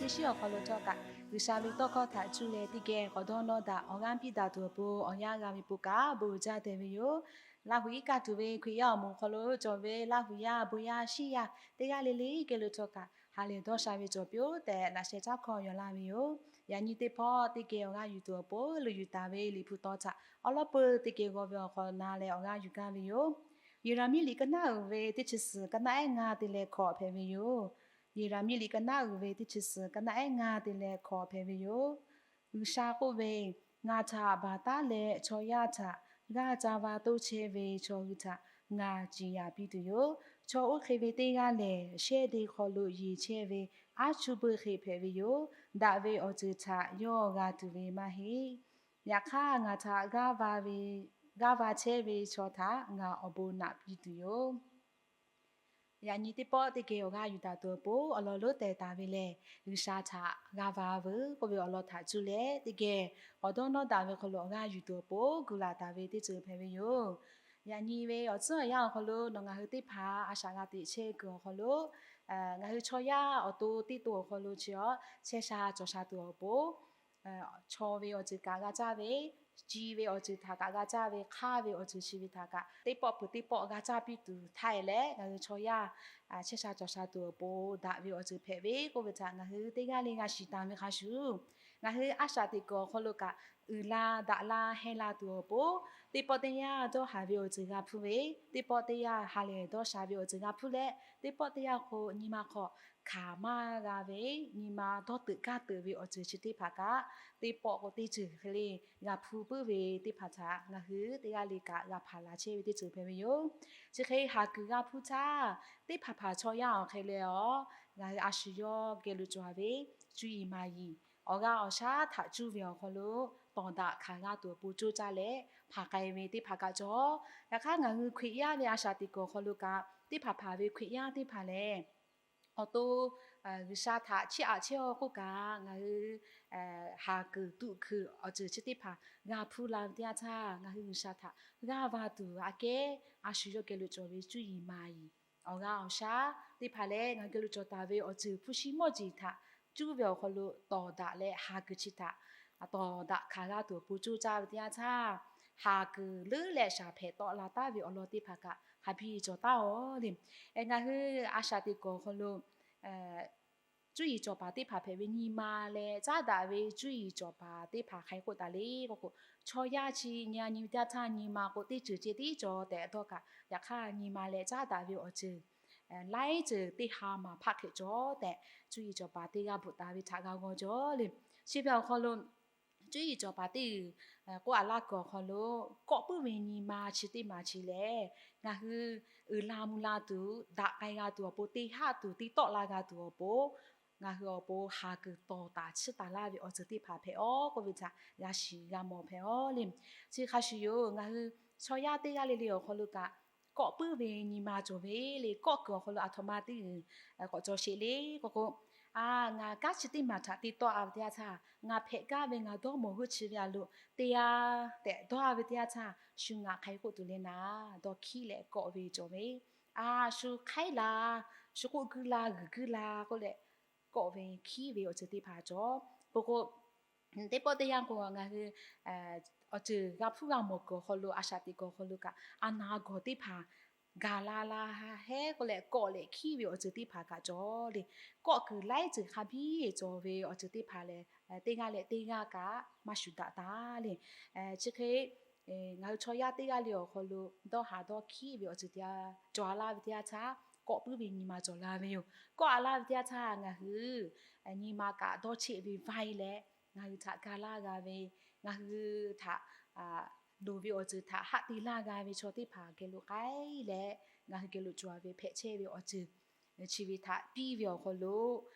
Teˇ shiˉ awˬ hk'aw lo htawˇ kaꞈ, G'uiˬsha ve tawˇ hkawˇ htaꞈ cuˇ leh teˇ geh k'awꞈ dawˇ nawˇ daꞈ awˬ g'aˇ piˇ daꞈ tuˬ awˬ pon awˬ yanˇ g'a ve po kaꞈ bon uiˍ jaˇ tehꞈ ve yoˬ. Laˇ hu iˉ kaˆ tuˬ ve Hkriꞈ yaˇ awˬ moˍ awˬ hk'aw lo cawˬ ve Laˇ hu yaˇ, bon yaˇ, shiˉ yaˇ teˇ g'aˇ le le geh lo htawˇ kaꞈ, ha lehˬ dawˇ sha ve cawˬ piˇ-oˆ tehꞈ laꞈ sheh caˉ hkawˇ yaw laˇ ve yoˬ. Yaꞈ nyi teˇ pawˆ teˇ geh awˬ g'aˇ yuˬ tuˬ awˬ pon leuꞈ yuˬ taˍ ve Liꞈ hpu taw htaꞈ awˉ lawˉ peuˇ teˇ geh g'aw ve awˬ hk'awꞈ na leh awˬ g'aˇ yuˬ gaˇ ve yoˬ. Yeˍraˍmiˆ liꞈ ka naˉ uiˍ ve teˇ chi suhˍ ka naˉ ehˉ ngaˇ te leh hkawꞈ hpehꞈ ve yoˬ. Yeˍraˍmiˆ liꞈ ka naˉ uiˍ ve teˇ chi suhˍ ka naˉ ehˉ ngaˇ te leh hkawꞈ hpehꞈ ve yoˬ. G'uiˬsha k'oˆ ve, Ngaˬ htaꞈ baˬ taˉ leh chaw yaˇ htaꞈ g'aˇ ca va toˇ chehˇ ve chaw hui htaꞈ ngaˬ ciˍ yanˍ piˇ tuˬ yoˬ. Chaw oˇ hk'e ve teˇ g'aˇ lehˬ, shehˇ de hk'aw lo yeˬ chehˇ ve aˉ chuˇ beuˆ hk'e hpehꞈ ve yoˬ. Daꞈ ve awˬ ceuˬ htaꞈ yawˇ g'a tuˬ ve maˇ heˆ. Yaꞈ hk'aˇ, ngaˬ htaꞈ g'aˇ va chehˇ ve chaw htaꞈ ngaˬ awˬ bon naꞈ piˇ tuˬ yoˬ. Yaꞈ nyi teˇ pawˆ teˇ geh awˬ g'aˇ yuˬ taˍ tuˬ awˬ pon awˬ lawn lonˉ teh taˍ ve lehˬ, G'uiˬsha htaꞈ g'aˇ va veuˬ k'oˆ ve awˬ lawn htaꞈ cuˇ leh teˇ geh k'awꞈ dawˇ nawˇ daꞈ ve hk'aw lo awˬ g'aˇ yuˬ tuˬ awˬ pon gu laˬ taˍ ve teˇ ceuˬ hpehꞈ ve yoˬ. Yaꞈ nyi ve awˬ tcuhˉ awˬ yanˇ awˬ hk'aw lo nawˬ ngaˬ hui teˇ hpaˍ a shaꞈ g'a teꞈ chehˇ kuiˬ awˬ hk'aw lo, ngaˬ hui chaw yaˇ awˬ to teˇ to awˬ hk'aw lo chi awˬ chehˇ sha cawˬ sha tuˬ awˬ pon, chaw ve awˬ ceuˬ kaꞈ g'a caˇ ve, ci ve awˬ ceuˬ htaꞈ kaꞈ g'a caˇ ve, hk'aˇ ve awˬ ceuˬ chi ve htaꞈ kaꞈ teˇ pawˆ peuˬ teˇ pawˆ g'a caˇ piˇ tuˬ htaˇ e leh, ngaˬ hui chaw yaˇ chehˇ sha cawˬ sha tuˬ awˬ pon daꞈ ve awˬ ceuˬ hpehꞈ ve k'oˆ ve htaꞈ ngaˬ hui teˇ g'aˇ le g'a shiˍ taˍ ve hk'a shuˍ, ngaˬ hui a shaꞈ teꞈ kuiˬ awˬ hk'aw lo kaꞈ uiˍ la daꞈ la heh la tuˬ awˬ pon, teˇ pawˆ teˇ yanˇ dawˇ haˍ ve awˬ ceuˬ g'a hpuˇ ve, teˇ pawˆ teˇ yanˇ ha lehˬ dawˇ sha ve awˬ ceuˬ g'a hpuˇ leh, teˇ pawˆ teˇ yanˇ k'o nyi ma hk'aw hkanˍ maˇ g'a ve, nyi ma dawˇ teuꞈ kaˇ teuꞈ ve awˬ ceuˬ chi teˇ hpaˍ kaꞈ, teˇ pawˆ k'o teˇ ceuˬ hk'e le g'a hpuˇ puiˉ ve teˇ hpaˍ htaꞈ ngaˬ hui teˇ g'aˇ le kaꞈ g'a hpaˍ laˬ chehˇ ve teˇ ceuˬ hpehꞈ ve yoˬ. Chi hk'e haˍ kuiˬ g'a hpuˇ htaˇ, teˇ hpaˍ hpaˍ chaw yaˇ awˬ hk'e leh awˬ, ngaˬ hui a shu yawˇ geh lo cawˬ ve cuˇ yiˍ maˍ yiˍ, awˬ g'aˇ awˬ shaˉ htaꞈ cuˇ ve awˬ hk'aw lo tawˍ daꞈ hkanˍ g'a tuˬ awˬ pon coˇ caˇ leh hpanˍ k'ai ve teˇ hpaˍ kaꞈ cawˬ. Yaꞈ hk'aˇ ngaˬ hui Hkriꞈ yaˇ ve a shaꞈ teꞈ kuiˬ awˬ hk'aw lo kaꞈ, teˇ hpaˍ hpaˍ ve Hkriꞈ yaˇ teˇ hpaˍ lehˬ, awˬ to G'uiˬsha htaꞈ chiˇ aꞈ chehˇ-aw k'oˆ kaꞈ, ngaˬ hui haˍ kuiˬ tuꞈ kuiˬ awˬ ceuˬ chi teˇ hpaˍ g'a hpuˇ la ve teˇ yanˇ htaˇ, ngaˬ hui G'uiˬsha htaꞈ g'aˇ va tuˬ aꞈ kehˉ a shu yawˇ geh lo cawˬ ve cuˇ yiˍ maˍ yiˍ, awˬ g'aˇ awˬ shaˉ teˇ hpaˍ leh ngaˬ hui geh lo cawˬ taˍ ve awˬ ceuˬ hpu shi mawˇ jeˬ htaꞈ cuˇ ve awˬ hk'aw lo tawˍ daꞈ leh haˍ kuiˬ chi htaꞈ tawˍ daꞈ hkanˍ g'a tuˬ awˬ pon coˇ caˇ ve teˇ yanˇ htaˇ, haˍ kuiˬ leuˉ leh shaˍ hpehꞈ tawˆ la taˍ ve awˬ lawn teˇ hpaˍ kaꞈ hk'a biˇ cawˬ taˍ-oˬ le. Ngaˬ hui a shaꞈ teꞈ kuiˬ awˬ hk'aw lo cuˇ yiˍ cawˬ paˍ teˇ hpaˍ hpehꞈ ve nyi ma leh caˉ daꞈ ve cuˇ yiˍ cawˬ paˍ teˇ hpaˍ hk'aˬ hk'e k'oˆ taˍ le k'oˆ k'o, chaw yaˇ chi nyi a nyi ve teˇ yanˇ htaˇ nyi ma k'o teˇ ceuˬ ceh tiˉ cawˬ tehꞈ dawˇ kaꞈ, yaꞈ hk'aˇ nyi ma leh caˉ daꞈ ve awˬ ceuˬ laiˉ ceuˬ teˇ ha maˍ hpaˆ hk'e cawˬ tehꞈ, cuˇ yiˍ cawˬ paˍ teˇ g'aˇ bvuhꞈ taˍ ve htaꞈ g'a g'aw jaw le. Chi ve awˬ hk'aw lo cuˇ yiˍ cawˬ paˍ teˇ uiˍ k'oˆ a laˇ kuiˬ awˬ hk'aw lo, kawˆ puiˉ ve nyi ma chi teˇ maˬ chi lehˬ, ngaˬ hui uiˍ la mvuh la tuˬ, daꞈ k'ai g'a tuˬ awˬ pon, te haˆ tuˬ te tawˆ la g'a tuˬ awˬ pon, ngaˬ hui awˬ pon haˍ kuiˬ tawˍ taˍ chiˇ taˍ laˇ ve awˬ ceuˬ teˇ hpaˍ hpehꞈ-aw k'oˆ ve htaꞈ g'a shiˍ g'a mawˬ hpehꞈ-aw le. Chi hk'a shuˍ yoˬ, ngaˬ hui chaw yaˇ teˇ g'aˇ le le awˬ hk'aw lo kaꞈ, kawˆ puiˉ ve nyi ma cawˬ ve le. Kawˆ kuiˬ awˬ hk'aw lo aˬ htoꞈ ma teˇ uiˍ k'awꞈ cawˬ sheˍ le k'oˆ k'o, ngaˬ kanˉ chi teˇ maˬ htaꞈ te tawˆ a ve teˇ yanˇ htaˇ, ngaˬ hpehꞈ gaˇ ve ngaˬ dawˇ mawˬ g'uˇ chi ve a lo te a tehꞈ dawˇ a ve teˇ yanˇ htaˇ, shu ngaˬ hk'aˬ hk'e k'oˆ tuˬ le naˍ, dawˇ hkiˉ leh kawˆ ve cawˬ ve. A, shu hk'aiˉ la, shu k'oˆ guiˇ la g'uiˬ guiˇ la k'oˆ leh, kawˆ ve hkiˉ ve awˬ ceuˬ teˇ hpaˍ cawˬ. K'o k'o, teˇ pawˆ teˇ yanˇ k'o ngaˬ hui awˬ ceuˬ g'a hpuˇ g'a mawˬ kuiˬ awˬ hk'aw lo, a shaꞈ teꞈ kuiˬ awˬ hk'aw lo kaꞈ, a na gawˬ teˇ hpaˍ gaˬ la la hehˉ k'oˆ leh kawˆ leh hkiˉ ve awˬ ceuˬ teˇ hpaˍ kaꞈ cawˬ le. Kawˆ kuiˬ laiˉ ceuˬ hk'a biˇ cawˬ ve awˬ ceuˬ teˇ hpaˍ lehˬ, teˇ g'aˇ leh teˇ g'aˇ kaꞈ maˇ shuˍ daꞈ taˍ le. Chi hk'e ngaˬ hui chaw yaˇ teˇ g'aˇ le awˬ hk'aw lo dawˇ haˍ dawˇ hkiˉ ve awˬ ceuˬ teˇ g'aˇ cawˬ a laˇ ve teˇ yanˇ htaˇ, kawˆ puiˉ ve nyi ma cawˬ la ve yoˬ. Kawˆ a laˇ ve teˇ yanˇ htaˇ ngaˬ hui nyi ma kaꞈ dawˇ cheˆ ve vaiˇ leh, ngaˬ hui htaꞈ ga laˇ g'a ve, ngaˬ hui htaꞈ loˍ ve awˬ ceuˬ htaꞈ haˆ te laˇ g'a ve chaw teˇ hpaˍ geh lo k'ai leh, ngaˬ hui geh lo cawˬ ve hpehꞈ chehˇ ve awˬ ceuˬ chi ve htaꞈ piˇ ve awˬ hk'aw lo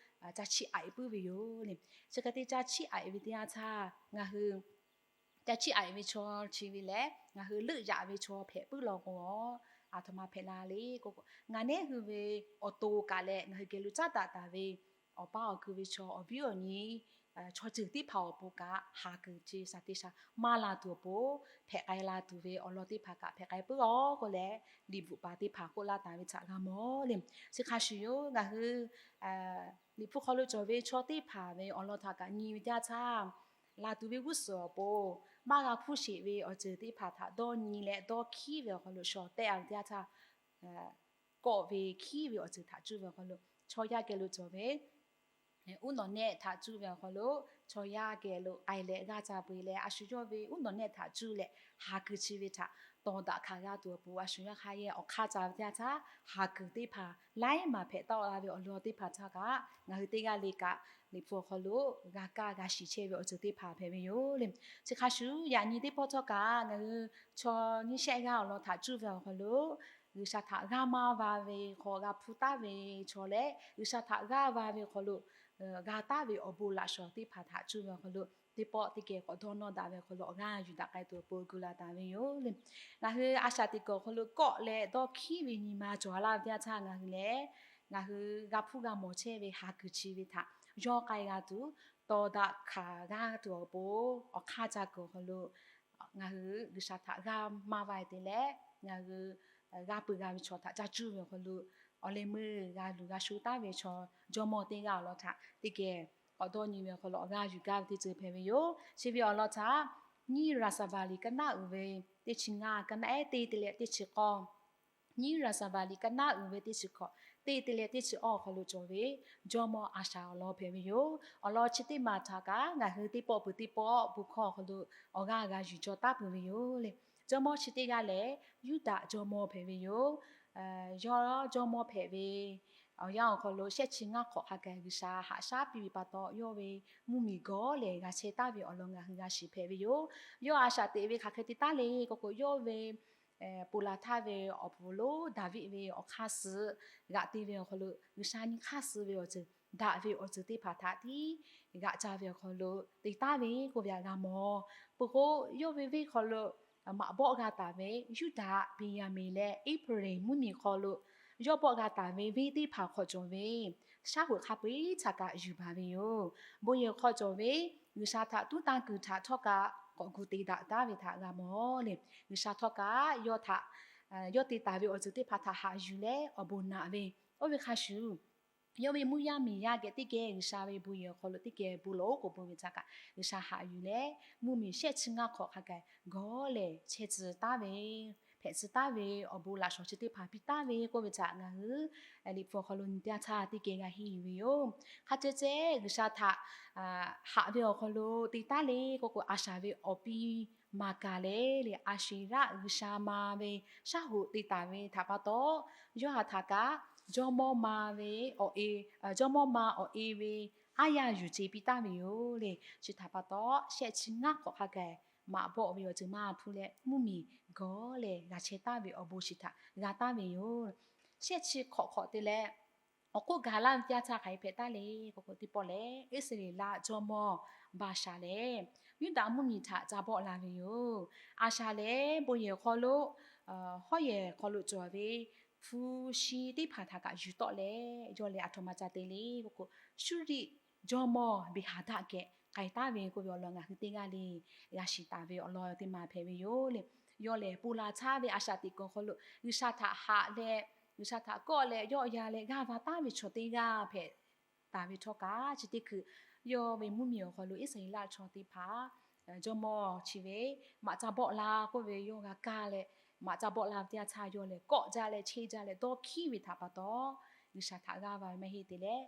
ca chiˇ aꞈ puiˉ ve yoˬ le. Chi hk'e te ca chiˇ aꞈ ve teˇ yanˇ htaˇ, ngaˬ hui ca chiˇ aꞈ ve chaw chi ve lehˬ, ngaˬ hui leuˆ yaꞈ ve chaw hpehꞈ puiˉ law k'o, aˬ htoꞈ ma hpehꞈ la le k'o, ngaˬ nehˉ hui ve awˬ to kaꞈ leh ngaˬ hui geh lo caˉ daꞈ taˍ ve awˬ paˇ awˬ ku ve chaw awˬ viˉ awˬ nyi chaw ceuˬ teˇ hpaˍ awˬ pon kaꞈ haˍ kuiˬ chi shaˍ te sha maˇ la tuˬ awˬ pon hpehꞈ k'ai la tuˬ ve awˬ lawn teˇ hpaˍ kaꞈ hpehꞈ k'ai puiˉ-aw k'oˆ leh, liꞈ bvuhꞈ paˍ teˇ hpaˍ k'oˆ laˇ taˍ ve htaꞈ g'a mawˬ le. Chi hk'a shuˍ yoˬ, ngaˬ hui Liꞈ hpu hk'aw lo cawˬ ve chaw teˇ hpaˍ ve awˬ lawn htaꞈ kaꞈ nyi ve teˇ yanˇ htaˇ, laˬ tuˬ ve g'uˇ suhˍ awˬ pon maˇ g'a hpuˇ sheˍ ve awˬ ceuˬ teˇ hpaˍ htaꞈ dawˇ nyi leh dawˇ hkiˉ ve awˬ hk'aw lo shawˍ tehˆ ve teˇ yanˇ htaˇ, kawˆ ve hkiˉ ve awˬ ceuˬ htaꞈ cuˇ ve awˬ hk'aw lo chaw yaˇ geh lo cawˬ ve uˉ nawˬ nehˆ htaꞈ cuˇ ve awˬ hk'aw lo chaw yaˇ geh lo k'ai leh g'aˇ ca peu-eˬ leh, a shu yawˇ ve uˉ nawˬ nehˆ htaꞈ cuˇ leh haˍ kuiˬ chi ve htaꞈ tawˍ daꞈ hkanˍ g'a tuˬ awˬ pon a shu yawˇ hk'a yehˬ awˬ hk'aˇ ca ve teˇ yanˇ htaˇ, haˍ kuiˬ teˇ hpaˍ laiˉ maˬ hpehꞈ tawˆ la ve awˬ lawn teˇ hpaˍ htaˇ kaꞈ ngaˬ hui teˇ g'aˇ le kaꞈ Liꞈ hpu awˬ hk'aw lo g'a kaˇ g'a shiˍ chehˇ ve awˬ ceuˬ teˇ hpaˍ hpehꞈ ve yoˬ le. Chi hk'a shuˍ yaꞈ nyi teˇ pawˆ htawˇ kaꞈ ngaˬ hui chaw nyiˇ shehˆ g'aˇ awˬ lawn htaꞈ cuˇ ve awˬ hk'aw lo G'uiˬsha htaꞈ g'aˇ maˇ va ve hk'aw g'a hpuˇ taˉ ve chaw leh, G'uiˬsha htaꞈ g'aˇ va ve hk'aw lo g'a taˉ ve awˬ bon laꞈ shawˍ teˇ hpaˍ htaꞈ cuˇ ve awˬ hk'aw lo teˇ pawˆ teˇ geh k'awꞈ dawˇ nawˇ daꞈ ve awˬ hk'aw lo awˬ g'aˇ yuˬ daꞈ k'ai tuˬ awˬ pon gu la taˍ ve yoˬ le. Ngaˬ hui a shaꞈ teꞈ kuiˬ awˬ hk'aw lo kawˆ leh dawˇ hkiˉ ve nyi ma cawˬ a laˇ ve teˇ yanˇ htaˇ ngaˬ hui lehˬ, ngaˬ hui g'a hpuˇ g'a mawˬ chehˇ ve haˍ kuiˬ chi ve htaꞈ yawˇ k'ai g'a tuˬ, tawˍ daꞈ hkanˍ g'a tuˬ awˬ pon awˬ hk'aˇ ca kuiˬ awˬ hk'aw lo ngaˬ hui G'uiˬsha htaꞈ g'aˇ maˇ va te leh, ngaˬ hui g'a peuˬ g'a ve chaw htaꞈ ca cuˇ ve awˬ hk'aw lo awˬ leh meuˇ g'a luˬ g'a shuˉ taˉ ve chaw jawˇmawˇ teˇ g'aˇ awˬ lawn htaꞈ teˇ geh k'awꞈ dawˇ nyi ve awˬ hk'aw lo awˬ g'aˇ yuˬ gaˇ ve teˇ ceuˬ hpehꞈ ve yoˬ. Chi ve awˬ lawn htaꞈ nyiˇ Raˍsaˍvaˍliˍ ka naˉ uiˍ ve teˇ chi ngaˇ ka naˉ ehˉ teˇ te leh teˇ chi k'awˇ, nyiˇ Raˍsaˍvaˍliˍ ka naˉ uiˍ ve teˇ chi hkawꞈ teˇ te leh teˇ chi awˇ awˬ hk'aw lo cawˬ ve jawˇmawˇ Aˍsaˍ awˬ lawn hpehꞈ ve yoˬ. Awˬ lawn chi teˇ maˬ htaꞈ kaꞈ ngaˬ hui teˇ pawˆ peuˬ teˇ pawˆ bon hkawˇ awˬ hk'aw lo awˬ g'aˇ g'a yuˬ caw taˉ peuˬ ve yoˬ le. Jawˇmawˇ chi teˇ g'aˇ lehˬ Yuˇdaꞈ jawˇmawˇ hpehꞈ ve yoˬ. Yawˇ jawˇmawˇ hpehꞈ ve awˬ yanˇ awˬ hk'aw lo shehˆ chi ngaˇ hk'awꞈ hk'a gaˬ G'uiˬsha haꞈ shaˉ piˇ ve pa taw, yawˇ ve mvuhˇmiˬ gawˬ lehˬ g'a chehˇ taˍ ve awˬ lawn ngaˬ hui g'a shiˍ hpehꞈ ve yoˬ. Yawˇ a shaꞈ teꞈ ve hk'aˬ hk'e te taˉ le k'oˆ k'o, yawˇ ve ponˬ laˬ htaˇ ve awˬ puˍ lonˉ Daˍviˆ ve awˬ hk'aˇ suh g'aꞈ te ve awˬ hk'aw lo G'uiˬsha nyi hk'aˇ suh ve awˬ ceuˬ, daꞈ ve awˬ ceuˬ teˇ hpaˍ htaꞈ tiˉ g'aꞈ ca ve awˬ hk'aw lo te taˍ ve k'oˆ ve htaꞈ g'a mawˬ. Peuˬ k'o, yawˇ ve venˇ hk'aw lo maꞈ bawˆ g'a taˍ ve Yuˇdaꞈ, Beˍyaˍmenˍ leh Eˇpaˍrenˍ mvuhˇmiˬ hk'aw lo yawˇ bawˆ g'a taˍ ve venˇ teˇ hpaˍ hk'aw cawˬ ve shaˉ hoꞈ hk'a peu-eˬ htaꞈ kaꞈ yuˬ baˬ ve yoˬ. Bon yehˬ hk'aw cawˬ ve G'uiˬsha htaꞈ tuˉ tanˇ kuiˬ htaꞈ htawˇ kaꞈ k'awꞈ gu te daꞈ taˍ ve htaꞈ g'a mawˬ le. G'uiˬsha htawˇ kaꞈ yawˇ htaꞈ, yawˇ te taˍ ve awˬ ceuˬ teˇ hpaˍ htaꞈ haꞈ yuˬ leh awˬ bon naꞈ ve, oˇ ve hk'a shuˍ yawˇ ve mvuhˇ yaˇ miˬ yaˇ geh teˇ geh G'uiˬsha ve bon yehˬ awˬ hk'aw lo teˇ geh bon lawˬ oˉ k'oˍ bon ve htaꞈ kaꞈ G'uiˬsha haꞈ yuˬ leh, mvuhˇmiˬ shehˆ chi ngaˇ hk'awꞈ hk'a gaˬ gawˬ lehˬ chehˇ tcuh taˍ ve, hpehꞈ tcuh taˍ ve awˬ bon laꞈ shawˍ chi teˇ hpaˍ piˇ taˍ ve k'oˆ ve htaꞈ ngaˬ hui Liꞈ hpu awˬ hk'aw lo nyi teˇ yanˇ htaˇ teˇ geh g'a henˇ yuˬ ve yoˬ. Hk'a ceh ceh G'uiˬsha htaꞈ haꞈ ve awˬ hk'aw lo te taˍ le k'oˆ k'o, Aˍsaˍ ve awˬ piˇ ma kaˬ leh le, Aˍsheˍraˆ g'uiˬsha ma ve shaˉ hoꞈ te taˍ ve htaꞈ pa taw, yawˇ htaꞈ kaꞈ jawˇmawˇ ma ve awˬ e, jawˇmawˇ ma awˬ e ve aˉ yaˇ yuˬ ce piˇ taˍ ve yoˬ le. Chi htaꞈ pa taw, shehˆ chi ngaˇ hk'awꞈ hk'a gaˬ maꞈ bawˆ ve awˬ ceuˬ maˇ hpuˇ leh, mvuhˇmiˬ gawˬ lehˬ g'a chehˇ taˍ ve awˬ bon chi htaꞈ g'a taˍ ve yoˬ. Shehˆ chi hk'awꞈ hk'awꞈ te leh, awˬ k'oˆ gaˬ laˇ ve teˇ yanˇ htaˇ hk'aˬ hk'e hpehꞈ taˍ le k'oˆ k'o, teˇ pawˆ lehˬ Iˉsaˍreˍlaˆ jawˇmawˇ Baˍshaˍ lehˬ, Yuˇdaꞈ mvuhˇmiˬ htaꞈ ca bawˆ la ve yoˬ. Aˍshaˍ lehˬ, bon yehˬ hk'aw lo, hawˉ yehˬ hk'aw lo cawˬ ve hpu shi teˇ hpaˍ htaꞈ kaꞈ yuˬ tawˆ leh, yawˇ lehˬ aˬ htoꞈ ma ca te le k'oˆ k'o, Suˇriˆ jawˇmawˇ Beˍhaˍdaˆ geh k'ai taˍ ve k'oˆ ve awˬ lawn ngaˬ hui teˇ g'aˇ le g'a shiˍ taˍ ve awˬ lawn teˇ ma hpehꞈ ve yoˬ le. Yawˇ lehˬ, ponˬ laˬ htaˇ ve a shaꞈ teꞈ kuiˬ awˬ hk'aw lo G'uiˬsha htaꞈ haꞈ leh, G'uiˬsha htaꞈ kawˆ leh yawˆ yan leh g'aˇ va taˍ ve chaw teˇ g'aˇ hpehꞈ taˍ ve htawˇ kaꞈ, chi teˇ hkui yawˇ ve mvuhˇmiˬ awˬ hk'aw lo Iˉsaˍreˍlaˆ chaw teˇ hpaˍ jawˇmawˇ chi ve maꞈ ca bawˆ la k'oˆ ve yawˇ g'a kaˇ leh, maꞈ ca bawˆ la ve teˇ yanˇ htaˇ yawˇ lehˬ kawˆ jaˇ leh cheˇ jaˇ leh dawˇ hkiˉ ve htaꞈ pa taw, G'uiˬsha htaꞈ g'aˇ va ve maˇ heˆ te leh,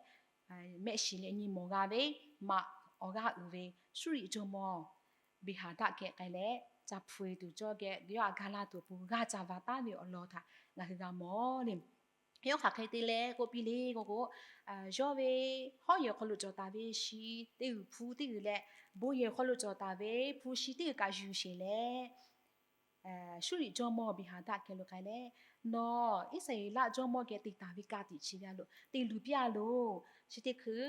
mehˆ shiˍ leh nyi mawˬ g'a ve maꞈ awˬ g'aˇ uiˍ ve Suˇriˆ jawˇmawˇ Beˍhaˍdaˆ geh k'ai leh, ca hpu e tuˬ cawˇ geh yawˇ htaꞈ ga laˇ tuˬ awˬ pon g'aˇ ca va taˍ ve awˬ lawn htaꞈ ngaˬ hui g'a mawˬ le. Yawˇ hk'aˬ hk'e te leh k'oˆ piˇ le k'oˆ k'o, yawˇ ve hawˉ yehˬ hk'aw lo cawˬ taˍ ve shi teˇ g'uiˬ hpu teˇ g'uiˬ leh, bon yehˬ hk'aw lo cawˬ taˍ ve hpu shi teˇ g'uiˬ kaꞈ yuˬ sheˍ leh, Suˇriˆ jawˇmawˇ Beˍhaˍdaˆ geh lo k'ai leh, Nawˬ Iˉsaˍreˍlaˆ jawˇmawˇ geh te taˍ ve ka tiꞈ chi ve a loˍ te luˬ piˇ a loˍ. Chi teˇ hkui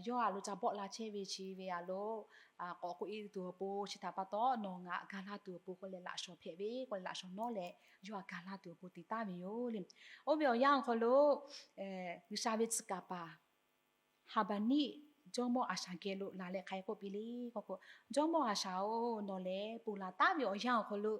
yawˇ a loˍ ca bawˆ la chehˇ ve chi ve a loˍ, k'awꞈ k'oꞈ e tuˬ awˬ pon chi htaꞈ pa taw nawˬ ngaˬ ga laˇ tuˬ awˬ pon k'oˆ leh laꞈ shawˍ hpehꞈ ve k'oˆ leh laꞈ shawˍ nawˉ leh yawˇ htaꞈ ga laˇ tuˬ awˬ pon te taˍ ve yoˬ le. Oˇ ve awˬ yanˇ awˬ hk'aw lo G'uiˬsha ve tcuh kaˍ paˍ Haˍbaˍniˆ jawˇmawˇ Aˍshaˍ geh lo laˬ leh hk'aˬ hk'e k'oˆ piˇ le k'oˆ k'o, Jawˇmawˇ Aˍshaˍ-oˬ, nawˬ lehˬ ponˬ laˬ taˍ ve awˬ yanˇ awˬ hk'aw lo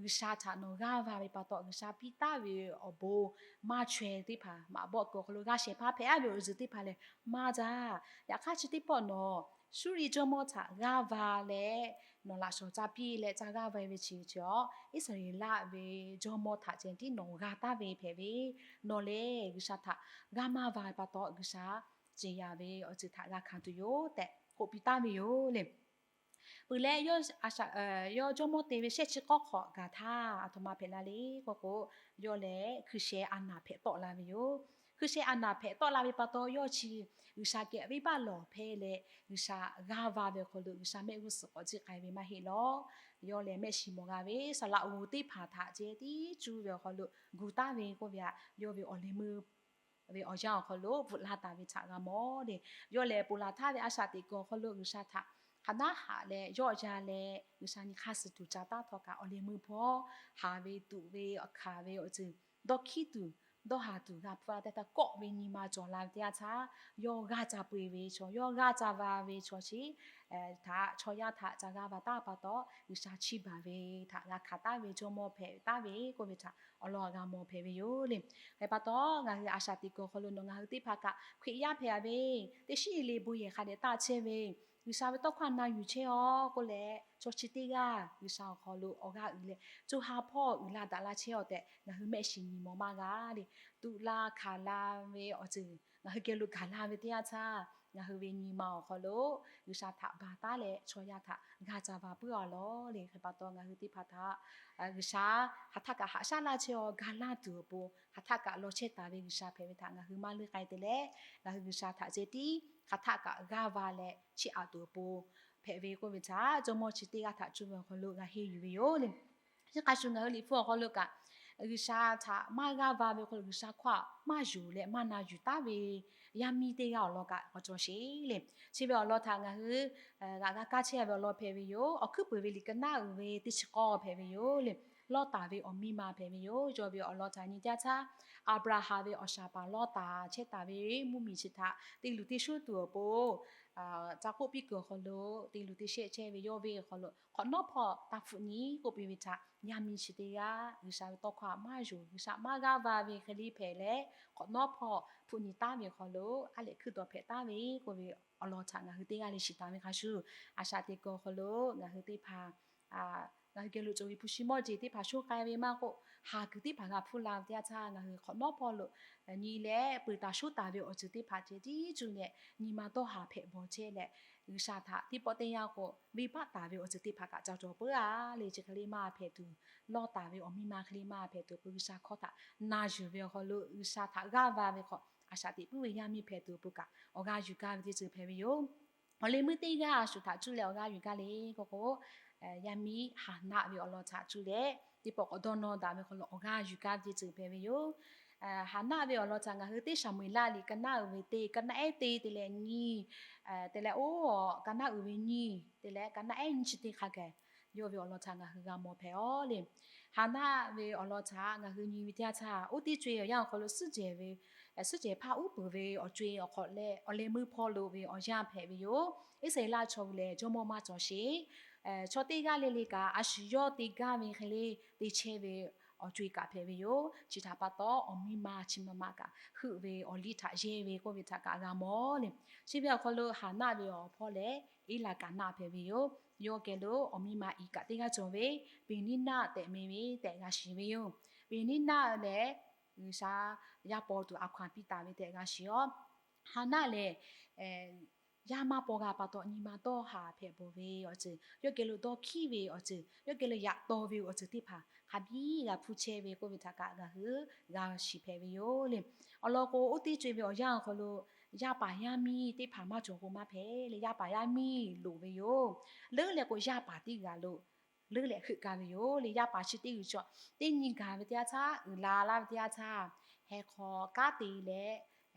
G'uiˬsha htaꞈ nawˬ g'aˇ va ve pa taw, G'uiˬsha piˇ taˍ ve awˬ bon maˇ chaweh teˇ hpaˍ, maꞈ bawˆ kuiˬ awˬ hk'aw lo g'a shehˍ hpaˇ hpehꞈ a ve awˬ zuhˬ teˇ hpaˍ lehˬ maˇ jaˇ. Yaꞈ hk'aˇ chi teˇ pawˆ nawˬ Suˇriˆ jawˇmawˇ htaꞈ g'aˇ va leh, nawˬ laꞈ shawˍ ca piˇ leh ca g'aˇ va ve chi chi awˬ, Iˉsaˍreˍlaˆ ve jawˇmawˇ htaꞈ ceh tiˉ nawˬ g'a taˍ ve hpehꞈ ve, nawˬ lehˬ G'uiˬsha htaꞈ g'aˇ maˇ va pa taw, G'uiˬsha ciˍ yanˍ ve awˬ ceuˬ htaꞈ g'a hkanˍ tuˬ yoˬ tehꞈ k'oˆ piˇ taˍ ve yoˬ le. Peuˬ leh, yawˇ jawˇmawˇ te ve shehˆ chi k'awˇ hk'awꞈ gaˬ htaˇ, aˬ htoꞈ ma hpehꞈ la le k'oˆ k'o, yawˇ lehˬ hkui sheh a naˍ hpehꞈ tawˆ la ve yoˬ. Hkui sheh a naˍ hpehꞈ tawˆ la ve pa taw, yawˇ chi G'uiˬsha geh venˇbaˆ lawˬ hpehˇ leh, G'uiˬsha g'aˇ va ve awˬ hk'aw lo G'uiˬsha mehˆ g'uˇ suhˍ k'awꞈ jiˆ k'ai ve maˇ heˆ lawˬ. Yawˇ lehˬ mehˆ shiˍ mawˬ g'a ve saˍlaꞈ g'oˍ teˇ hpaˍ htaꞈ ceh tiˉ cuˇ ve awˬ hk'aw lo gu taˍ ve k'oˆ ve htaꞈ, yawˇ ve awˬ leh meuˇ ve awˬ yanˇ awˬ hk'aw lo bvuhꞈ la taˍ ve htaꞈ g'a mawˬ le. Yawˇ lehˬ ponˬ laˬ htaˇ ve a shaꞈ teꞈ kuiˬ awˬ hk'aw lo G'uiˬsha htaꞈ hk'aˬ naˉ haꞈ leh yawˆ ya leh, G'uiˬsha nyi hk'aˇ suh tuˬ ca taˉ htawˇ kaꞈ, awˬ leh meuˇ hpawˇ haˍ ve tuꞈ ve awˬ hkanˍ ve awˬ ceuˬ dawˇ hkiˉ tuˬ, dawˇ haˍ tuˬ g'a hpuˇ a tehꞈ htaˇ, kawˆ ve nyi ma cawˬ la ve teˇ yanˇ htaˇ, yawˇ g'aˇ ca peu-eˬ ve chaw, yawˇ g'aˇ ca va ve chaw chi htaꞈ chaw yaˇ htaꞈ ca g'aˇ va taˍ pa taw, G'uiˬsha chiˇ baˬ ve htaꞈ g'a hkanˍ taˍ ve jawˇmawˇ hpehꞈ taˍ ve k'oˆ ve htaꞈ awˬ lawn g'a mawˬ hpehꞈ ve yoˬ le. Hk'e pa taw, ngaˬ hui a shaꞈ teꞈ kuiˬ awˬ hk'aw lo nawˬ ngaˬ hui teˇ hpaˍ kaꞈ Hkriꞈ yaˇ hpehꞈ ve, teˇ shiˉ le bon yehˬ hk'a dehꞈ taˆ chehˇ ve, G'uiˬsha ve tawˇ hkawˇ na yuˬ chehˇ aw k'oˆ leh, chaw chi teˇ g'aˇ G'uiˬsha awˬ hk'aw lo awˬ g'aˇ uiˍ leh, co ha hpawˇ uiˍ la daꞈ la chehˇ aw tehꞈ ngaˬ hui mehˆ shiˍ nyi mawˬ maˇ g'a le. Tuꞈ la hkanˍ la ve awˬ ceuˬ ngaˬ hui geh lo gaˬ la ve teˇ yanˇ htaˇ, ngaˬ hui ve nyi ma awˬ hk'aw lo G'uiˬsha htaꞈ ba taˉ leh chaw yaˇ htaꞈ g'aˇ ca va puiˉ a lawˬ le. Hk'e pa taw, ngaˬ hui teˇ hpaˍ htaꞈ G'uiˬsha hk'aˬ htaˆ kaꞈ haꞈ shaˉ laˇ chehˇ aw, ga laˇ tuˬ awˬ pon hk'aˬ htaˆ kaꞈ law chehˇ taˍ ve G'uiˬsha hpehꞈ ve htaꞈ ngaˬ hui maˇ leuˇ k'ai te leh, ngaˬ hui G'uiˬsha htaꞈ ceh tiˉ hk'aˬ htaˆ kaꞈ g'aˇ va leh chiˇ aꞈ tuˬ awˬ pon hpehꞈ ve k'oˆ ve htaꞈ jawˇmawˇ chi teˇ g'aˇ htaꞈ cuˇ ve awˬ hk'aw lo g'a henˇ yuˬ ve yoˬ le. Chi hk'a shuˍ ngaˬ hui Liꞈ hpu awˬ hk'aw lo kaꞈ, G'uiˬsha htaꞈ maˇ g'aˇ va ve awˬ hk'aw lo G'uiˬsha hkawˇ htaꞈ maˇ yonˍ leh maˇ na yuˬ taˍ ve yaˇ miˇ teˇ g'aˇ awˬ lawn kaꞈ k'awꞈ cawˬ sheˍ le. Chi ve awˬ lawn htaꞈ ngaˬ hui g'aꞈ g'a kaˇ chehˇ ve awˬ lawn hpehꞈ ve yoˬ. Awˬ hkuiˉ puiˍ ve liꞈ ka naˉ uiˍ ve teˇ chi k'awˇ hpehꞈ ve yoˬ le. Lawˇtaˍ ve awˬ miˇ ma hpehꞈ ve yoˬ. Yawˇ ve awˬ lawn htaꞈ nyi teˇ yanˇ htaˇ, Aˍbraˍhanˍ ve awˬ shaˍ paˍ Lawˇtaˍ chehˇ taˍ ve mvuhˇmiˬ chi htaꞈ te luˬ te shoˉ tuˬ awˬ pon, ca k'oˆ piˇ kuiˬ awˬ hk'aw lo te luˬ te shehˆ chehˇ ve yawˇ ve awˬ hk'aw lo hk'awꞈ nawˉ hpawˇ taˇ hpfuhˆ nyi k'oˆ piˇ ve htaꞈ yaˇ miˇ chi teˇ g'aˇ G'uiˬsha ve tawˇ hkawˇ htaꞈ maˇ yonˍ, G'uiˬsha maˇ g'aˇ va ve hk'e le hpehꞈ leh, hk'awꞈ nawˉ hpawˇ hpfuhˆ nyi taˍ ve awˬ hk'aw lo a lehˬ hkuiˇ dawˬ hpehꞈ taˍ ve k'oˆ ve awˬ lawn htaꞈ ngaˬ hui teˇ g'aˇ le shiˍ taˍ ve hk'a shuˍ, a shaꞈ teꞈ kuiˬ awˬ hk'aw lo ngaˬ hui teˇ hpaˍ ngaˬ hui geh lo cawˬ ve hpu shi mawˇ jeˬ teˇ hpaˍ shonˇ k'ai ve maˇ k'oˆ, ha kuiˬ teˇ hpaˍ g'a hpuˇ la ve teˇ yanˇ htaˇ, ngaˬ hui hk'awꞈ nawˉ hpawˇ lo nyi leh peuˬ taˍ shoˉ taˍ ve awˬ ceuˬ teˇ hpaˍ ceh tiˉ cuˇ leh nyi ma dawˇ haˍ hpehꞈ bawˬ chehˇ leh, G'uiˬsha htaꞈ teˇ pawˆ teˇ yanˇ k'o venˇbaˆ taˍ ve awˬ ceuˬ teˇ hpaˍ kaꞈ ca cawˬ peuˬ a le. Chi hk'e le maˇ hpehꞈ tuˬ, Lawˇtaˍ ve awˬ miˇ ma hk'e le maˇ hpehꞈ tuˬ awˬ pon G'uiˬsha hkawˇ htaꞈ na yuˬ ve awˬ hk'aw lo G'uiˬsha htaꞈ g'aˇ va ve hk'awꞈ a shaꞈ teꞈ puiˉ ve yaˇ miˇ hpehꞈ tuˬ awˬ pon kaꞈ awˬ g'aˇ yuˬ gaˇ ve teˇ ceuˬ hpehꞈ ve yoˬ. Awˬ leh meuˇ teˇ g'aˇ a shuˍ htaꞈ cuˇ leh awˬ g'aˇ yuˬ gaˇ le k'oˆ k'o, yaˇ miˇ Haˍnaˆ ve awˬ lawn htaꞈ cuˇ leh teˇ pawˆ k'awꞈ dawˇ nawˇ daꞈ ve hk'aw lo awˬ g'aˇ yuˬ gaˇ ve teˇ ceuˬ hpehꞈ ve yoˬ. Haˍnaˆ ve awˬ lawn htaꞈ ngaˬ hui teˇ Saˍmo-eˍlaˆ liꞈ ka naˉ uiˍ ve teˇ, ka naˉ ehˉ teˇ te leh nyiˇ te leh oˇ ka naˉ uiˍ ve nyiˇ te leh ka naˉ ehˉ nyiˇ chi teˇ hk'a gaˬ yawˇ ve awˬ lawn htaꞈ ngaˬ hui g'a mawˬ hpehꞈ aw le. Haˍnaˆ ve awˬ lawn htaꞈ ngaˬ hui nyi ve teˇ yanˇ htaˇ, oˇ teˇ co-e awˬ yanˇ awˬ hk'aw lo suhˉ jehˬ ve suhˉ jehˬ hpaˇ uˉ peunˍ ve awˬ co-e awˬ hk'aw leh awˬ leh meuˇ hpawˇ lo ve awˬ yanˇ hpehꞈ ve yoˬ. Iˉsaˍreˍlaˆ chaw hui lehˬ jawˇmawˇ maˇ cawˬ sheˍ. Chaw teˇ g'aˇ le le kaꞈ a shu yawˇ te gaˇ ve hk'e le te chehˇ ve awˬ co-e kaꞈ hpehꞈ ve yoˬ. Chi htaꞈ pa taw, awˬ miˇ ma chi ma ma kaꞈ heuˆ ve awˬ liˇ htaꞈ yehˇ ve k'oˆ ve htaꞈ kaꞈ g'a mawˬ le. Chi ve awˬ hk'aw lo Haˍnaˆ ve awˬ hpawˇ lehˬ Eˇlaˍkaˍnaˆ hpehꞈ ve yoˬ. Yawˇ geh lo awˬ miˇ ma iˍ kaꞈ teˇ g'aˇ cawˬ ve Peˍniˇnaˆ tehꞈ meh ve tehꞈ g'a shiˍ ve yoˬ. Peˍniˇnaˆ lehˬ, G'uiˬsha yaˇ paw tuˬ a hkaw-anˬ piˇ taˍ ve tehꞈ g'a shiˍ aw. Haˍnaˆ lehˬ, yaˇ maˇ paw g'a pa taw nyi ma dawˇ haˍ hpehꞈ bawˬ ve awˬ ceuˬ, yawˇ geh lo dawˇ hkiˉ ve awˬ ceuˬ, yawˇ geh lo yaꞈ taw ve awˬ ceuˬ teˇ hpaˍ hk'a biˇ g'a hpuˇ chehˇ ve k'oˆ ve htaꞈ kaꞈ ngaˬ hui g'a shiˍ hpehꞈ ve yoˬ le. Awˬ lawn k'o, oˇ teˇ co-e ve awˬ yanˇ awˬ hk'aw lo yaˇ paˍ yaˇ miˇ teˇ hpaˍ maˇ cawˬ k'o maˇ hpehꞈ le. Yaˇ paˍ yaˇ miˇ loˍ ve yoˬ. Leuˉ leh k'o, yaˇ paˍ teˇ g'aˇ lo leuˉ leh heuˆ gaˇ ve yoˬ le. Yaˇ paˍ chi teˇ g'uiˬ cawˬ teˇ nyi gaˬ ve teˇ yanˇ htaˇ, uiˍ la laˇ ve teˇ yanˇ htaˇ, heh hk'aw kanˉ te leh,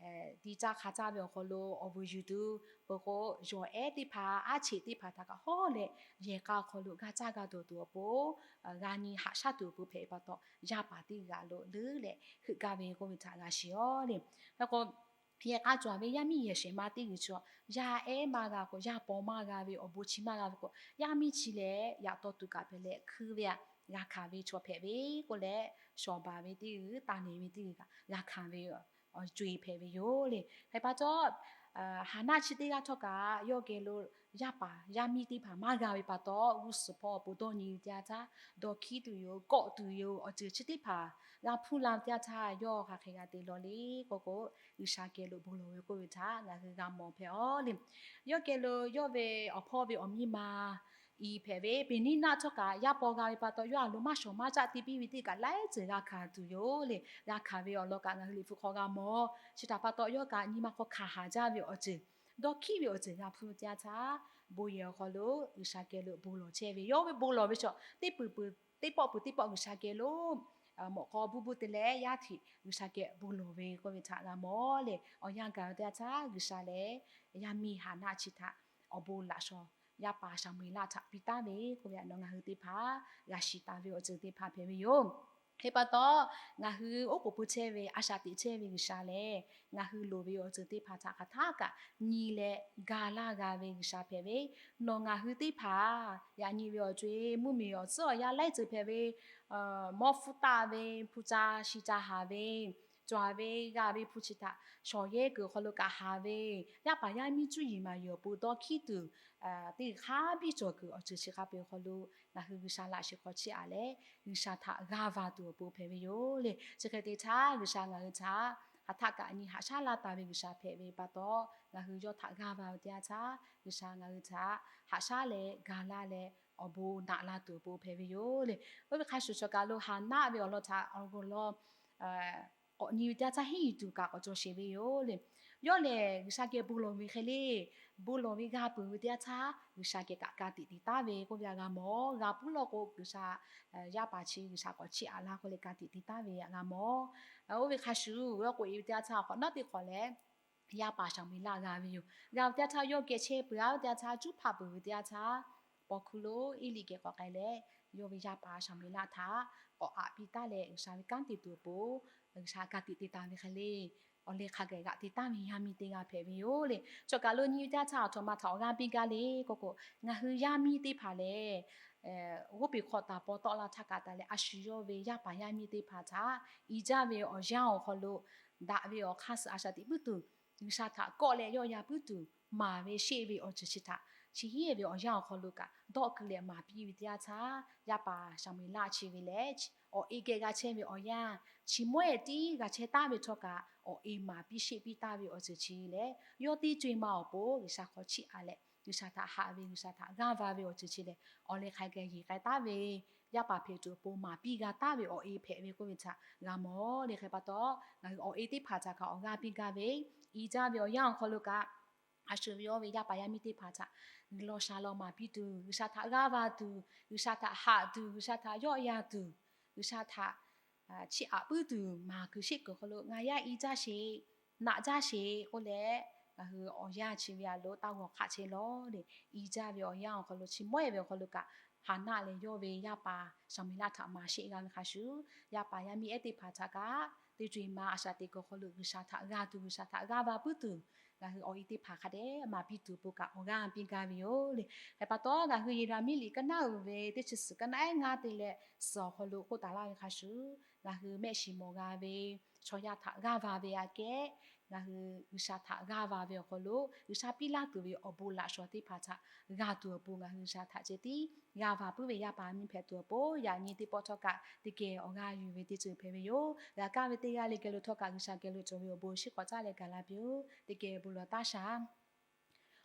ti caˇ hk'a caˇ ve awˬ hk'aw lo awˬ vuiˬ yuˬ tuˬ peuˬ k'o, yawˬ ehˉ teˇ hpaˍ, aˉ cheꞈ teˇ hpaˍ htaꞈ kaꞈ hawˉ leh, yehˬ k'a awˬ hk'aw lo g'a caˇ g'a dawˬ tuˬ awˬ pon, g'a nyi haꞈ shaˉ tuˬ awˬ pon hpehꞈ pa taw, yaˇ paˍ teˇ g'aˇ lo leuˉ leh heuˆ gaˇ ve k'oˆ ve htaꞈ g'a shiˍ aw le. Hk'e k'o, yehˬ k'a cawˬ ve yaˇ miˇ yehˬ shehˍ ma teˇ g'uiˬ chaw, yaˇ ehˉ maˇ g'a k'o, yaˇ paw maˇ g'a ve, awˬ bon chi maˇ g'a ve k'o, yaˇ miˇ chi lehˬ yaꞈ taw tuˬ kaꞈ hpehꞈ leh hkui ve aꞈ g'a hkanˍ ve chaw hpehꞈ ve k'oˆ leh, shawˍ baˬ ve teˇ g'uiˬ, taˇ neˍ ve teˇ g'uiˬ kaꞈ g'a hkanˍ ve awˬ co-e hpehꞈ ve yoˬ le. Hk'e pa taw, Haˍnaˆ chi teˇ g'aˇ htawˇ kaꞈ yawˇ geh lo yaˇ paˍ yaˇ miˇ teˇ hpaˍ maˇ g'a ve pa taw, g'uˇ suhˍ hpawˇ awˬ pon dawˇ nyi ve teˇ yanˇ htaˇ, dawˇ hkiˉ tuˬ yoˬ, kawˆ tuˬ yoˬ, awˬ ceuˬ chi teˇ hpaˍ g'a hpuˇ la ve teˇ yanˇ htaˇ, yawˇ hk'aˬ hk'e g'a te lawˬ le k'oˆ k'o, G'uiˬsha geh lo bon lawˬ ve k'oˆ ve htaꞈ ngaˬ hui g'a mawˬ hpehꞈ-aw le. Yawˇ geh lo yawˇ ve awˬ hpawˇ ve awˬ miˇ ma iˍ hpehꞈ ve, Peˍniˉnaˆ htawˇ kaꞈ yaˇ paw g'a ve pa taw, yawˇ a loˍ maˇ shawˍ maˇ caˆ te piˇ ve teˇ kaꞈ laiˉ ceuˬ g'a hkanˍ tuˬ yoˬ le. G'a hkanˍ ve awˬ lawn kaꞈ ngaˬ hui Liꞈ hpu hk'aw g'a mawˬ. Chi htaꞈ pa taw, yawˇ kaꞈ nyi ma hk'aw hkanˍ haˍ jaˇ ve awˬ ceuˬ, dawˇ hkiˉ ve awˬ ceuˬ g'a hpuˇ ve teˇ yanˇ htaˇ, bon yehˬ awˬ hk'aw lo G'uiˬsha geh lo bon lawˬ chehˇ ve, yawˇ ve bon lawˬ ve chaw teˇ peuˬ peuˬ, teˇ pawˆ peuˬ teˇ pawˆ G'uiˬsha geh lo mawꞈ k'aw buˇ buˇ te leh yaˇ hteꞈ G'uiˬsha geh bon lawˬ ve k'oˆ ve htaꞈ g'a mawˬ le. Awˬ yanˇ gaˬ ve teˇ yanˇ htaˇ, G'uiˬsha lehˬ yaˇ miˇ Haˍnaˆ chi htaꞈ awˬ bon laꞈ shawnˍ yaˇ paˍ Saˍmo-eˍlaˆ htaꞈ piˇ taˍ ve k'oˆ ve htaꞈ nawˬ ngaˬ hui teˇ hpaˍ g'a shiˍ taˍ ve awˬ ceuˬ teˇ hpaˍ hpehꞈ ve yoˬ. Hk'e pa taw, ngaˬ hui oˉ k'oˍ pui chehˇ ve, a shaꞈ teꞈ chehˇ ve G'uiˬsha lehˬ, ngaˬ hui loˍ ve awˬ ceuˬ teˇ hpaˍ htaꞈ hk'aˬ htaˇ kaꞈ nyi leh ga laˇ g'a ve G'uiˬsha hpehꞈ ve, nawˬ ngaˬ hui teˇ hpaˍ yaꞈ nyi ve awˬ co-e mvuhˇmiˬ awˬ tcuhˉ awˬ yanˇ laiˉ ceuˬ hpehꞈ ve, mawˇ hpfuhˇ taˆ ve, hpu ca shi ca haˍ ve, cawˬ ve g'a ve hpu chi htaꞈ shawˍ yehˇ kuiˬ awˬ hk'aw lo kaꞈ haˍ ve, yaˇ paˍ yaˇ miˇ cuˇ yiˍ maˍ yiˍ awˬ pon dawˇ hkiˉ tuˬ, teˇ g'uiˬ hk'a biˇ cawˬ kuiˬ awˬ ceuˬ chi hk'a peu-eˬ awˬ hk'aw lo ngaˬ hui G'uiˬsha laꞈ sheh hk'aw chiˇ aꞈ leh, G'uiˬsha htaꞈ g'aˇ va tuˬ awˬ pon hpehꞈ ve yoˬ le. Chi hk'e te htaˇ, G'uiˬsha ngaˬ hui htaꞈ hk'aˬ htaˆ kaꞈ nyi haꞈ shaˉ laˇ taˍ ve G'uiˬsha hpehꞈ ve pa taw, ngaˬ hui yawˇ htaꞈ g'aˇ va ve teˇ yanˇ htaˇ, G'uiˬsha ngaˬ hui htaꞈ haꞈ shaˉ leh ga laˇ leh awˬ bon naꞈ la tuˬ awˬ pon hpehꞈ ve yoˬ le. Oˇ ve hk'a shuˍ shuˍ kaꞈ lo Haˍnaˆ ve awˬ lawn htaꞈ awˬ g'aw law k'awꞈ nyi ve teˇ yanˇ htaˇ, henˇ yuˬ tuˬ kaꞈ k'awꞈ cawˬ sheˍ ve yoˬ le. Yawˇ lehˬ G'uiˬsha geh bon lawˬ ve hk'e le, bon lawˬ ve g'a peuˬ ve teˇ yanˇ htaˇ, G'uiˬsha geh kaꞈ ka tiꞈ te taˍ ve k'oˆ ve htaꞈ g'a mawˬ. G'a puiˉ lawˇ k'o, G'uiˬsha yaˇ paˍ chi G'uiˬsha k'awꞈ chiˇ aꞈ laˇ k'oˆ leh ka tiꞈ te taˍ ve htaꞈ g'a mawˬ. Oˇ ve hk'a shuˍ, yawˇ k'oꞈ e ve teˇ yanˇ htaˇ, awˬ hk'awꞈ nawˉ teˇ hk'awꞈ lehˬ, yaˇ paˍ Saˍmo-eˍlaˆ g'a ve yoˬ. G'a ve teˇ yanˇ htaˇ, yawˇ geh chehˇ peuˬ-a ve teˇ yanˇ htaˇ, cuˉ hpaˆ peuˬ ve teˇ yanˇ htaˇ, paw hkuˇ lo Eˇliˆ geh k'awꞈ k'ai leh, yawˇ ve yaˇ paˍ Saˍmo-eˍlaˆ htaꞈ k'awꞈ aꞈ piˇ taˍ leh, G'uiˬsha ve kanˉ te tuˬ awˬ pon G'uiˬsha ka tiꞈ te taˍ ve hk'e le, awˬ leh hk'a gaˬ g'aꞈ te taˍ ve yaˇ miˇ teˇ g'aˇ hpehꞈ ve yoˬ le. Chaw kaˬ lo nyi ve teˇ yanˇ htaˇ, aˬ htoꞈ ma htaꞈ awˬ g'aˇ piˇ gaˇ le k'oˆ k'o, ngaˬ hui yaˇ miˇ teˇ hpaˍ lehˬ, g'oˇ peˬ hk'aw taˍ paw tawˆ la htaˇ kaꞈ taˍ leh, a shu yawˇ ve yaˇ paˍ yaˇ miˇ teˇ hpaˍ htaꞈ i jaˇ ve awˬ yanˇ awˬ hk'aw lo daꞈ ve awˬ hk'aˇ suh a shaꞈ teꞈ puiˉ tuˬ, G'uiˬsha htaꞈ kawˆ leh yawˆ yan puiˉ tuˬ, maˍ ve sheˆ ve awˬ ceuˬ chi htaꞈ chi hiˉ ve awˬ yanˇ awˬ hk'aw lo kaꞈ dawˆ keu leh maˍ piˇ ve teˇ yanˇ htaˇ, yaˇ paˍ Saˍmo-eˍlaˆ chi ve lehˬ, awˬ e geh g'a chehˇ ve awˬ yanˇ, chi mawehˇ tiˉ g'a chehˇ taˍ ve htawˇ kaꞈ, awˬ e maˍ piˇ sheˆ piˇ taˍ ve awˬ ceuˬ chi lehˬ, yawˇ teˇ co-e ma awˬ pon G'uiˬsha hk'aw chiˇ aꞈ leh, G'uiˬsha htaꞈ haꞈ ve, G'uiˬsha htaꞈ g'aˇ va ve awˬ ceuˬ chi lehˬ, awˬ leh hk'a gaˬ yeˬ k'ai taˍ ve, yaˇ paˍ hpehꞈ tuˬ awˬ pon maˍ piˇ g'a taˍ ve awˬ e hpehꞈ ve k'oˆ ve htaꞈ g'a mawˬ le. Hk'e pa taw, ngaˬ hui awˬ e teˇ hpaˍ htaꞈ kaꞈ awˬ g'aˇ piˇ gaˇ ve, i jaˇ ve awˬ yanˇ awˬ hk'aw lo kaꞈ, a shu ve yawˇ ve yaˇ paˍ yaˇ miˇ teˇ hpaˍ htaꞈ G'uiˬsha law maˍ piˇ tuˬ, G'uiˬsha htaꞈ g'aˇ va tuˬ, G'uiˬsha htaꞈ haꞈ tuˬ, G'uiˬsha htaꞈ yawˆ yan tuˬ, G'uiˬsha htaꞈ chiˇ aꞈ puiˉ tuˬ maˍ kuiˬ sheˆ kuiˬ awˬ hk'aw lo ngaˬ yaˇ i jaˇ sheˍ, naꞈ jaˇ sheˍ k'oˆ leh, ngaˬ hui awˬ yanˇ chi ve a lo taˇ g'awˬ hk'aˆ chehˇ lawˬ le. I jaˇ ve awˬ yanˇ awˬ hk'aw lo chi mawehˇ ve awˬ hk'aw lo kaꞈ, Haˍnaˆ leh yawˇ ve yaˇ paˍ Saˍmo-eˍlaˆ htaꞈ maˍ sheˆ g'a ve hk'a shuˍ, yaˇ paˍ yaˇ miˇ ehˉ teˇ hpaˍ htaꞈ kaꞈ teˇ co-e ma a shaꞈ teꞈ kuiˬ awˬ hk'aw lo G'uiˬsha htaꞈ g'a tuˬ, G'uiˬsha htaꞈ g'aˇ va puiˉ tuˬ, ngaˬ hui awˬ e teˇ hpaˍ hk'a dehꞈ maˍ piˇ tuˬ awˬ pon kaꞈ awˬ g'aˇ piˇ gaˇ ve yoˬ le. Hk'e pa taw, ngaˬ hui Yeˍraˍmiˆ liꞈ kaˇ naˉ uiˍ ve teˇ chi suhˍ kaˇ naˉ ehˉ ngaˇ te leh suhˍ awˬ hk'aw lo k'oˆ taˍ laˇ ve hk'a shuˍ, ngaˬ hui mehˆ shiˍ mawˬ g'a ve chaw yaˇ htaꞈ g'aˇ va ve aꞈ kehˉ, ngaˬ hui G'uiˬsha htaꞈ g'aˇ va ve awˬ hk'aw lo G'uiˬsha piˇ laˇ tuˬ ve awˬ bon laꞈ shawnˍ teˇ hpaˍ htaꞈ g'a tuˬ awˬ pon ngaˬ hui G'uiˬsha htaꞈ ceh tiˉ g'aˇ va puiˉ ve yaˇ paˍ miˇ hpehꞈ tuˬ awˬ pon yaꞈ nyi teˇ pawˆ htawˇ kaꞈ teˇ geh awˬ g'aˇ yuˬ ve teˇ ceuˬ hpehꞈ ve yoˬ. G'a kaˇ ve teˇ g'aˇ le geh lo htawˇ kaꞈ G'uiˬsha geh lo cawˬ ve awˬ bon shiˉ k'awꞈ caˇ leh gaˬ la piˇ-oˆ. Teˇ geh bon lawˬ taˇ shaˍ.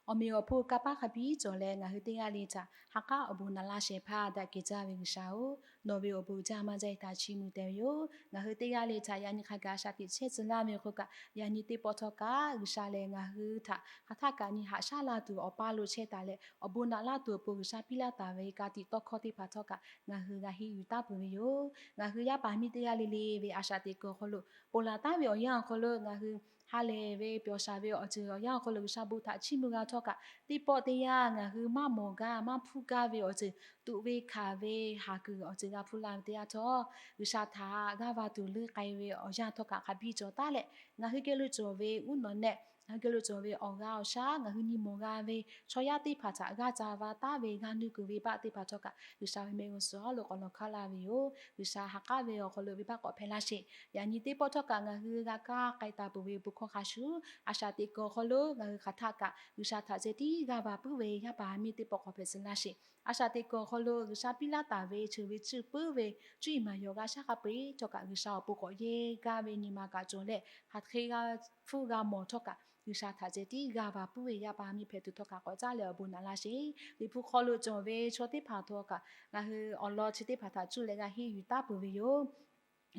Awˬ meꞈ awˬ hponˇ kanˇ paˆ hk'a biˇ cawˬ leh, ngaˬ hui teˇ g'aˇ le htaꞈ ha k'aˉ awˬ bon naꞈ laˇ shehˍ hpaˇ daꞈ kehˬ jaˇ ve G'uiˬsha-oˬ, nawˬ ve awˬ bon jaˇ maˇ jaˇ htaꞈ chiˇ mvuh teh ve yoˬ. Ngaˬ hui teˇ g'aˇ le htaꞈ yaꞈ nyi hk'a gaˬ a shaꞈ teꞈ chehˇ tcuh laˇ ve hk'oˆ kaꞈ, yaꞈ nyi teˇ pawˆ htawˇ kaꞈ G'uiˬsha lehˬ ngaˬ hui htaꞈ hk'aˬ htaˆ kaꞈ nyi haꞈ shaˉ la tuˬ awˬ pa lo chehˇ taˍ leh, awˬ bon naꞈ laˇ tuˬ awˬ pon G'uiˬsha piˇ laˇ taˍ ve ka tiꞈ tawˇ hkawˇ teˇ hpaˍ htawˇ kaꞈ ngaˬ hui g'a henˇ yuˬ taˍ peuˬ ve yoˬ. Ngaˬ hui yaˇ paˍ miˇ teˇ g'aˇ le le ve a shaꞈ teꞈ kuiˬ awˬ hk'aw lo ponˬ laˬ taˍ ve awˬ yanˇ awˬ hk'aw lo ngaˬ hui ha lehˬ ve pyawˬ shaˍ ve awˬ ceuˬ awˬ yanˇ awˬ hk'aw lo G'uiˬsha bon htaꞈ chiˇ mvuh g'a htawˇ kaꞈ, teˇ pawˆ teˇ yanˇ ngaˬ hui maˇ mawˬ gaˇ maˇ hpuˇ gaˇ ve awˬ ceuˬ, tuꞈ ve hkanˍ ve haˍ kuiˬ awˬ ceuˬ g'a hpuˇ la ve teˇ yanˇ htawˇ, G'uiˬsha htaꞈ g'aˇ va tuˬ leuˉ k'ai ve awˬ yanˇ htawˇ kaꞈ hk'a biˇ cawˬ taˉ leh, ngaˬ hui geh lo cawˬ ve uˉ nawˬ nehˆ, ngaˬ hui geh lo cawˬ ve awˬ g'aˇ awˬ shaˉ, ngaˬ hui nyi mawˬ g'a ve chaw yaˇ teˇ hpaˍ htaꞈ g'aˇ ca va taˉ ve g'aˇ nuˇ kuiˬ venˇbaˆ teˇ hpaˍ htawˇ kaꞈ G'uiˬsha ve mehˆ g'uˇ suhˍ lo k'awꞈ lawˬ hk'aˇ la ve yoˬ. G'uiˬsha ha k'aˉ ve awˬ hk'aw lo venˇbaˆ k'awꞈ hpehꞈ laˇ sheˍ. Yaꞈ nyi teˇ pawˆ htawˇ kaꞈ ngaˬ hui g'a kaˇ k'ai taˍ peuˬ ve bon hkawˇ hk'a shuˍ, a shaꞈ teꞈ kuiˬ awˬ hk'aw lo ngaˬ hui hk'aˬ htaˆ kaꞈ G'uiˬsha htaꞈ ceh tiˉ g'aˇ va puiˉ ve yaˇ paˍ miˇ teˇ pawˆ k'awꞈ hpehꞈ tcuh laˇ sheˍ. A shaꞈ teꞈ kuiˬ awˬ hk'aw lo G'uiˬsha piˇ laˇ taˍ ve cheuˬ ve tcuhˆ puiˉ ve cuˇ yiˍ maˍ yawˬ g'a shaˉ hk'a peu-eˬ htawˇ kaꞈ, G'uiˬsha awˬ pon k'awꞈ yehˇ gaˇ ve nyi ma kaꞈ cawˬ leh, hk'aˬ hk'e g'a hpuˇ g'a mawˬ htawˇ kaꞈ, G'uiˬsha htaꞈ ceh tiˉ g'aˇ va puiˉ ve yaˇ paˍ miˇ hpehꞈ tuˬ htawˇ kaꞈ k'awꞈ caˉ leh awˬ bon naꞈ laˇ sheˍ. Liꞈ hpu hk'aw lo cawˬ ve chaw teˇ hpaˍ htawˇ kaꞈ ngaˬ hui awˬ lawn chi teˇ hpaˍ htaꞈ cuˇ leh g'a henˇ yuˬ taˉ peuˬ ve yoˬ.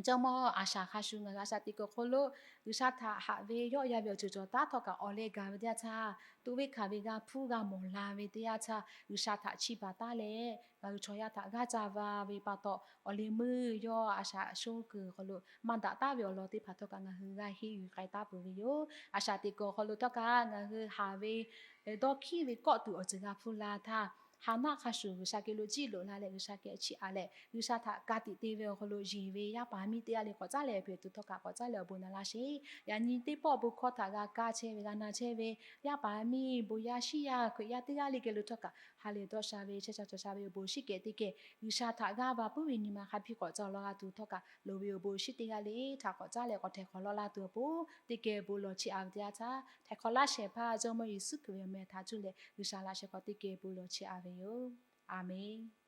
Jawˇmawˇ a shaꞈ hk'a shuˍ ngaˬ hui a shaꞈ teꞈ kuiˬ awˬ hk'aw lo G'uiˬsha htaꞈ haꞈ ve yawˆ yan ve awˬ ceuˬ cawˬ taˉ htawˇ kaꞈ, awˬ leh gaˬ ve teˇ yanˇ htaˇ, tuꞈ ve hkanˍ ve g'a hpuˇ g'a mawˬ la ve teˇ yanˇ htaˇ, G'uiˬsha htaꞈ chiˇ baˬ taˉ leh, ngaˬ hui chaw yaˇ htaꞈ g'aˇ ca va ve pa taw, awˬ leh meuˇ yawˇ a shaꞈ shoˉ kuiˬ awˬ hk'aw lo maˇ daꞈ taˉ ve awˬ lawn teˇ hpaˍ htawˇ kaꞈ ngaˬ hui g'a henˇ yuˬ k'ai taˉ peuˬ ve yoˬ. A shaꞈ teꞈ kuiˬ awˬ hk'aw lo htawˇ kaꞈ ngaˬ hui haˍ ve dawˇ hkiˉ ve kawˆ tuˬ awˬ ceuˬ g'a hpuˇ la htaˇ, Haˍnaˆ hk'a shuˍ G'uiˬsha geh lo jiˇ loꞈ la leh G'uiˬsha geh chiˇ aꞈ leh, G'uiˬsha htaꞈ ka tiꞈ te ve awˬ hk'aw lo yeˬ ve yaˇ paˍ miˇ teˇ g'aˇ le k'awꞈ caˉ leh hpehꞈ tuˬ htawˇ kaꞈ k'awꞈ caˉ leh awˬ bon naꞈ laˇ sheˍ. Yaꞈ nyi teˇ pawˆ bon hkawˇ htaꞈ g'a kaˇ chehˇ ve g'a na chehˇ ve yaˇ paˍ miˇ bon yaˇ shiˉ yaˇ Hkriꞈ yaˇ teˇ g'aˇ le geh lo htawˇ kaꞈ, ha lehˬ dawˇ sha ve chehˇ sha cawˬ sha ve awˬ bon shiˉ kehˬ teˇ geh G'uiˬsha htaꞈ g'aˇ va puiˉ ve nyi ma hk'a biˇ k'awꞈ ca law g'a tuˬ htawˇ kaꞈ, loˍ ve awˬ bon shiˉ teˇ g'aˇ le htaꞈ k'awꞈ caˉ leh k'awꞈ htaiˍ hk'awꞈ lawˇ laˇ tuˬ awˬ pon teˇ geh bon lawˬ chiˇ aꞈ ve teˇ yanˇ htaˇ, htaiˍ hk'awꞈ laˇ shehˍ hpaˇ Jawˇmawˇ Yeˍsuˆ Hkriꞈ ve awˬ meh htaꞈ cuˇ leh G'uiˬsha laꞈ sheh hk'aw teˇ geh bon lawˬ chiˇ aꞈ ve yoˬ. A menˬ.